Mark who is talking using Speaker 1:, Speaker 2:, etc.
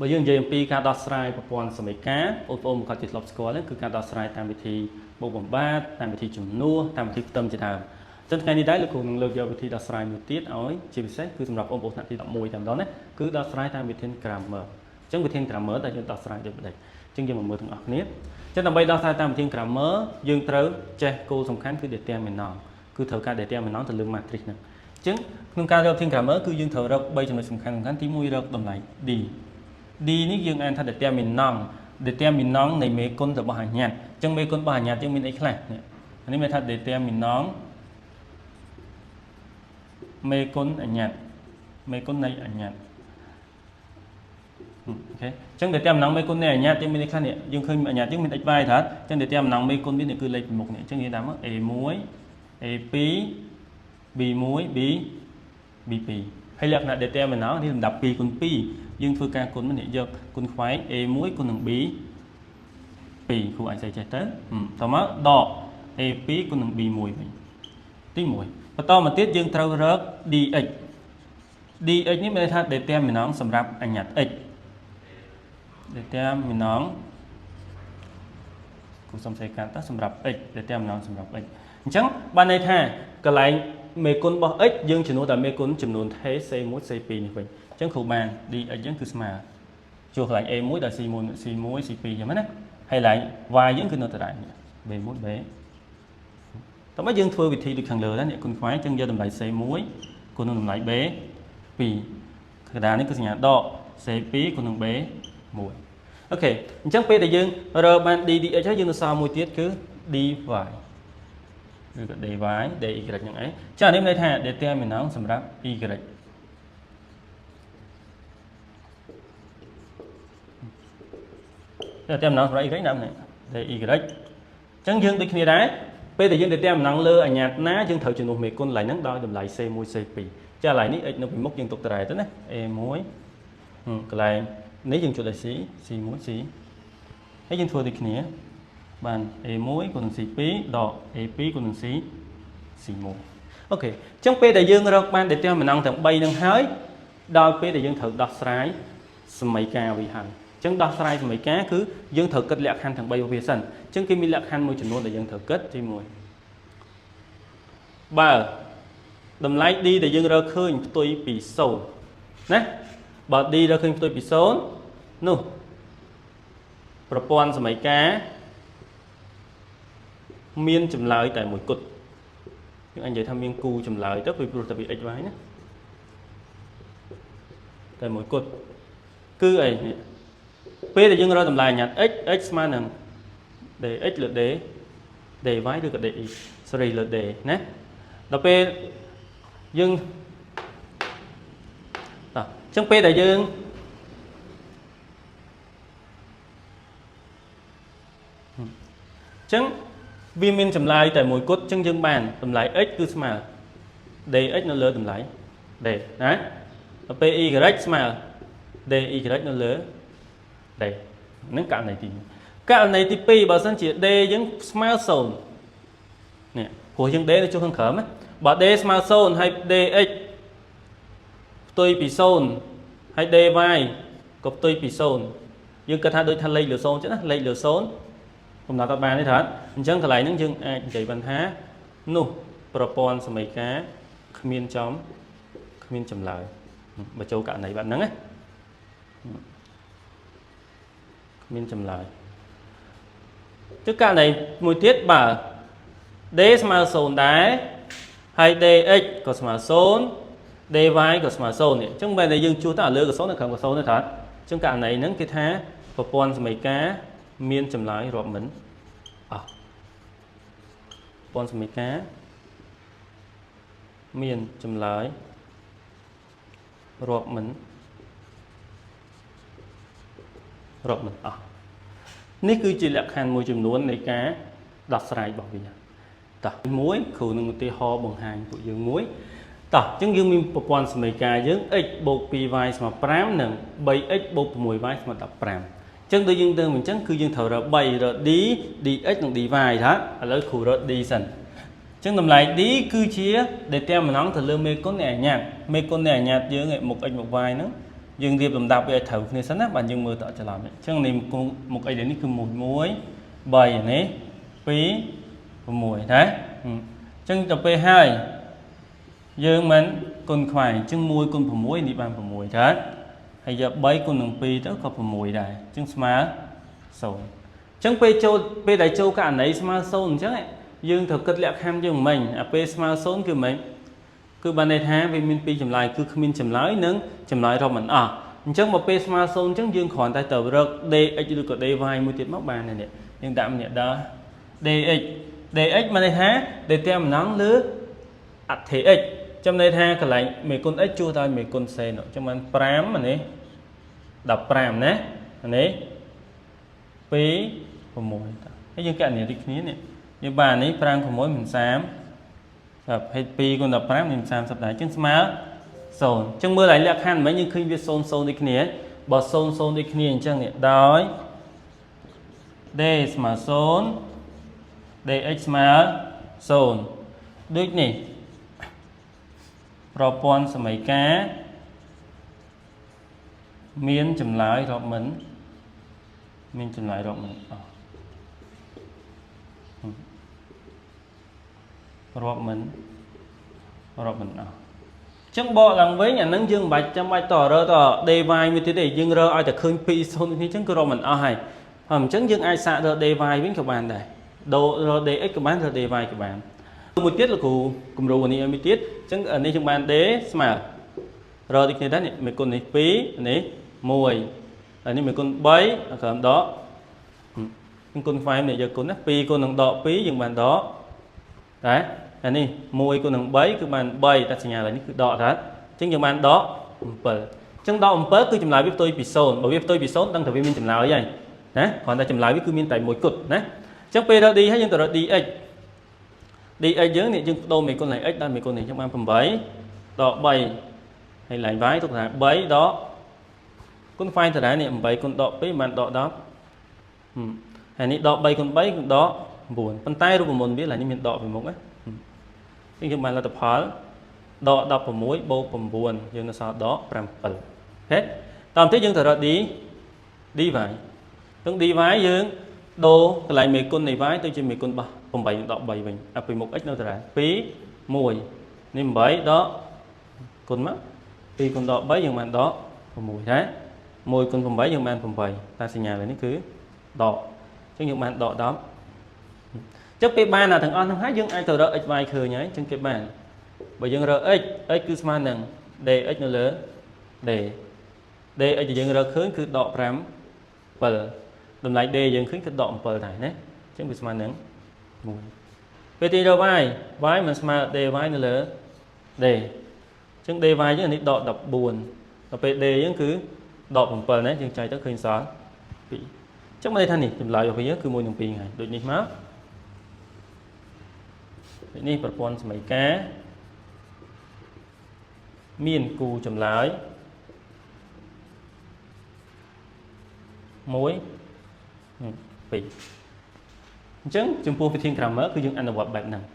Speaker 1: បើយើងនិយាយអំពីការដោះស្រាយប្រព័ន្ធសមីការបងប្អូនប្រាកដជាធ្លាប់ស្គាល់ហ្នឹងគឺការដោះស្រាយតាមវិធីបូកបំបាតតាមវិធីជំនួសតាមវិធីផ្ទឹមជាដើមអញ្ចឹងថ្ងៃនេះដែរលោកគ្រូនឹងលើកយកវិធីដោះស្រាយមួយទៀតឲ្យជាពិសេសគឺសម្រាប់បងប្អូនថ្នាក់ទី11តែម្ដងណាគឺដោះស្រាយតាមវិធាន Cramer អញ្ចឹងវិធាន Cramer តើយើងដោះស្រាយដូចម្ដេចអញ្ចឹងយើងមកមើលទាំងអស់គ្នាអញ្ចឹងដើម្បីដោះស្រាយតាមវិធាន Cramer យើងត្រូវចេះគោលសំខាន់គឺ determinant គឺត្រូវការ determinant ទៅលើ matrix ហ្នឹងអញ្ចឹងក្នុងការរកវិធាន Cramer គឺយើងត្រូវរក3ចំណុចសំខាន់សំខាន់ទី1រកតម្លៃ d d នេះយើងអានថា determinant determinant នៃមេគុណរបស់អញ្ញត្តិអញ្ចឹងមេគុណរបស់អញ្ញត្តិយើងមានអីខ្លះនេះនេះមានថា determinant មេគុណអញ្ញត្តិមេគុណនៃអញ្ញត្តិOK អញ្ចឹង determinant មេគុណនៃអញ្ញត្តិយើងមានអីខ្លះនេះយើងឃើញអញ្ញត្តិយើងមាន x y ថាអញ្ចឹង determinant មេគុណវានេះគឺលេខពីមុខនេះអញ្ចឹងយើងដាក់មក a1 a2 b1 b b2 ហើយលក្ខណៈ determinant នេះលំដាប់2គុណ2យើងធ្វើការគុណមកនេះយកគុណខ្វែង a1 គុណនឹង b 2គ្រូអាចសេចេះទៅតមកដក a2 គុណនឹង b1 វិញទី1បន្តមកទៀតយើងត្រូវរក dx dx នេះមានន័យថា determinant សម្រាប់អញ្ញត្តិ x determinant គ្រូសុំសេកាត់ទៅសម្រាប់ x determinant សម្រាប់ x អញ្ចឹងបានន័យថាកន្លែងមេគុណរបស់ x យើងជំនួសតែមេគុណចំនួនថេ c1 c2 នេះវិញអញ្ចឹងគ្រូបាន dx យើងគឺស្មើជួសកន្លែង a1 ដល់ c1 c1 c2 អញ្ចឹងណាហើយកន្លែង y យើងគឺនៅដដែលនេះ b1 b តោះមកយើងធ្វើវិធីដូចខាងលើដែរនេះគុណខ្វែងអញ្ចឹងយកតម្លៃ c1 គុណនឹងតម្លៃ b 2កណ្ដាលនេះគឺសញ្ញាដក c2 គុណនឹង b 1 OK អញ្ចឹងពេលដែលយើងរើបាន d dx ហើយយើងនៅសល់មួយទៀតគឺ dy ឬក៏ dy dy ហ្នឹងឯងចានេះមានន័យថា determinant សម្រាប់ y determinant សម្រាប់ y ណាស់ dy អញ្ចឹងយើងដូចគ្នាដែរពេលដែលយើង determinant លើអញ្ញត្តិណាយើងត្រូវជំនួសមេគុណកន្លែងហ្នឹងដោយតម្លៃ c1 c2 ចាកន្លែងនេះ x នៅពីមុខយើងទុកត្រែទៅណា a1 កន្លែងនេះយើងជួសដោយ c c1 c ហើយយើងធ្វើដូចគ្នាបាន a1 គុណនឹង c2 ដក a2 គុណនឹង c c1 OK អញ្ចឹងពេលដែលយើងរកបាន determinant ទាំង3នឹងហើយដល់ពេលដែលយើងត្រូវដោះស្រាយសមីការវាហើយអញ្ចឹងដោះស្រាយសមីការគឺយើងត្រូវគិតលក្ខខណ្ឌទាំង3របស់វាសិនអញ្ចឹងគេមានលក្ខខណ្ឌមួយចំនួនដែលយើងត្រូវគិតទី1បើតម្លៃ d ដែលយើងរកឃើញផ្ទុយពី0ណាបើ d រកឃើញផ្ទុយពី0នោះប្រព័ន្ធសមីការមានចម្លើយតែមួយគត់យើងអាចនិយាយថាមានគូចម្លើយទៅពីព្រោះតែវា x y ណាតែមួយគត់គឺអីនេះពេលដែលយើងរកតម្លៃអញ្ញត្តិ x x ស្មើនឹង dx លើ d dy ឬក៏ dy sorry លើ d ណាដល់ពេលយើងតោះអញ្ចឹងពេលដែលយើងអញ្ចឹងវាមានចម្លើយតែមួយគត់អញ្ចឹងយើងបានតម្លៃ x គឺស្មើ dx នៅលើតម្លៃ d ណាដល់ពេល y ស្មើ dy នៅលើ d ហ្នឹងករណីទី1ករណីទី2បើសិនជា d យើងស្មើ0នេះព្រោះយើង d នៅចុះខាងក្រោមណាបើ d ស្មើ0ហើយ dx ផ្ទុយពី0ហើយ dy ក៏ផ្ទុយពី0យើងគិតថាដូចថាលេខលើ0ចឹងណាលេខលើ0កំណត់អត់បានទេថាអញ្ចឹងកន្លែងហ្នឹងយើងអាចនិយាយបានថានោះប្រព័ន្ធសមីការគ្មានចំគ្មានចម្លើយបើចូលករណីបែបហ្នឹងណាគ្មានចម្លើយទិករណីមួយទៀតបើ d ស្មើ0ដែរហើយ dx ក៏ស្មើ0 dy ក៏ស្មើ0នេះអញ្ចឹងបែរតែយើងជួសទៅអាលើក៏0នៅក្រោមក៏0ដែរថាអញ្ចឹងករណីហ្នឹងគេថាប្រព័ន្ធសមីការមានចម្លើយរាប់មិនអស់ប្រព័ន្ធសមីការមានចម្លើយរាប់មិនរាប់មិនអស់នេះគឺជាលក្ខខណ្ឌមួយចំនួននៃការដោះស្រាយរបស់វាតោះមួយគ្រូនឹងឧទាហរណ៍បង្ហាញពួកយើងមួយតោះអញ្ចឹងយើងមានប្រព័ន្ធសមីការយើង x បូក 2y ស្មើ5និង 3x បូក 6y ស្មើ15អញ្ចឹងដូចយើងទៅអញ្ចឹងគឺយើងត្រូវរក3រក d dx និង dy ថាឥឡូវគ្រូរក d សិនអញ្ចឹងតម្លៃ d គឺជា determinant ទៅលើមេគុណនៃអញ្ញត្តិមេគុណនៃអញ្ញត្តិយើងមុខ x មុខ y ហ្នឹង យើងរៀបលំដាប់វាឲ្យត្រូវគ្នាសិនណាបាទយើងមើលទៅអត់ច្រឡំទេអញ្ចឹងនេះមុខអីនេះគឺ1 1 3នេះ2 6ណាអញ្ចឹងទៅពេលហើយយើងមិនគុណខ្វែងអញ្ចឹង1គុណ6នេះបាន6ចាហើយយក3គុណនឹង2ទៅក៏6ដែរអញ្ចឹងស្មើ0អញ្ចឹងពេលចូលពេលដែលចូលករណីស្មើ0អញ្ចឹងយើងត្រូវគិតលក្ខខណ្ឌយើងមិញអាពេលស្មើ0គឺមិញគឺបានន័យថាវាមានពីរចម្លើយគឺគ្មានចម្លើយនិងចម្លើយរាប់មិនអស់អញ្ចឹងបើពេលស្មើ0អញ្ចឹងយើងគ្រាន់តែទៅរក dx ឬក៏ dy មួយទៀតមកបាននេះយើងដាក់ម្នាក់ដល់ dx dx មានន័យថា déterminant លើអថេ x ចាំន័យថាកន្លែងមេគុណ x ជួសដោយមេគុណ c នោះអញ្ចឹងបាន5នេះ15ណានេះ2 6តហើយយើងកណនាដូចគ្នានេះយើងបាននេះ5 6មិន30បាទ2គុណ15នេះ30ដែរអញ្ចឹងស្មើ0អញ្ចឹងមើលឲ្យលក្ខខណ្ឌមិញយើងឃើញវា0 0ដូចគ្នាបើ0 0ដូចគ្នាអញ្ចឹងនេះដោយ d ស្មើ0 dx ស្មើ0ដូចនេះប្រព័ន្ធសមីការមានចម្លើយរាប់មិនមានចម្លើយរាប់មិនអស់រាប់មិនរាប់មិនអស់ចឹងបកឡើងវិញអានឹងយើងមិនបាច់ចាំបាច់តរើត dy មួយទៀតទេយើងរើឲ្យតែឃើញ2 0នេះចឹងគឺរាប់មិនអស់ហើយហើយអញ្ចឹងយើងអាចសាករើ dy វិញក៏បានដែរដូររើ dx ក៏បានរើ dy ក៏បានមួយទៀតលោកគ្រូគំរូនេះឲ្យមួយទៀតអញ្ចឹងនេះយើងបាន d ស្មើរកដូចគ្នាដែរនេះមេគុណនេះ2នេះ1ហើយនេះមេគុណ3ក្រោមដកគុណខ្វែមនេះយកគុណណា2គុណនឹងដក2យើងបានដកតែហើយនេះ1គុណនឹង3គឺបាន3តែសញ្ញាឡើយនេះគឺដកថាអញ្ចឹងយើងបានដក7អញ្ចឹងដក7គឺចម្លើយវាផ្ទុយពី0បើវាផ្ទុយពី0ដឹងថាវាមានចម្លើយហើយណាគ្រាន់តែចម្លើយវាគឺមានតែមួយគត់ណាអញ្ចឹងពេលរក d ហើយយើងទៅរក dx dx យើងនេះយើងបដូរមេគុណឡើង x ដល់មេគុណនេះអញ្ចឹងបាន8ដក3ហើយឡើង y ទុកថា3ដកគុណខ្វែងតារានេះ8គុណដក2បានដក10ហើយនេះដក3គុណ3គឺដក9ប៉ុន្តែរូបមន្តវាឡើយនេះមានដកពីមុខណាអញ្ចឹងយើងបានលទ្ធផលដក16បូក9យើងនៅសល់ដក7 OK តោះទៀតយើងទៅរក d dy ទាំង dy យើងដូរកន្លែងមេគុណនៃ y ទៅជាមេគុណរបស់8នឹងដក3វិញអាពីមុខ x នៅតារា2 1នេះ8ដកគុណមក2គុណដក3យើងបានដក6ដែរ1គុណ8យើងបាន8តែសញ្ញានេះគឺដកអញ្ចឹងយើងបានដក10អញ្ចឹងពេលបានអាទាំងអស់ហ្នឹងហើយយើងអាចទៅរក x y ឃើញហើយអញ្ចឹងគេបានបើយើងរក x x គឺស្មើនឹង dx នៅលើ d dx ដែលយើងរកឃើញគឺដក5 7តម្លៃ d យើងឃើញគឺដក7ដែរណាអញ្ចឹងវាស្មើនឹង1ពេលទីរក y y មិនស្មើ dy នៅលើ d អញ្ចឹង dy យើងនេះដក14ដល់ពេល d យើងគឺដក7ណាយើងចែកទៅឃើញសល់2អញ្ចឹងមានន័យថានេះចម្លើយរបស់វាគឺ1នឹង2ថ្ងៃដូចនេះមកដូចនេះប្រព័ន្ធសមីការមានគូចម្លើយ1 2អញ្ចឹងចំពោះវិធាន Cramer គឺយើងអនុវត្តបែបហ្នឹង។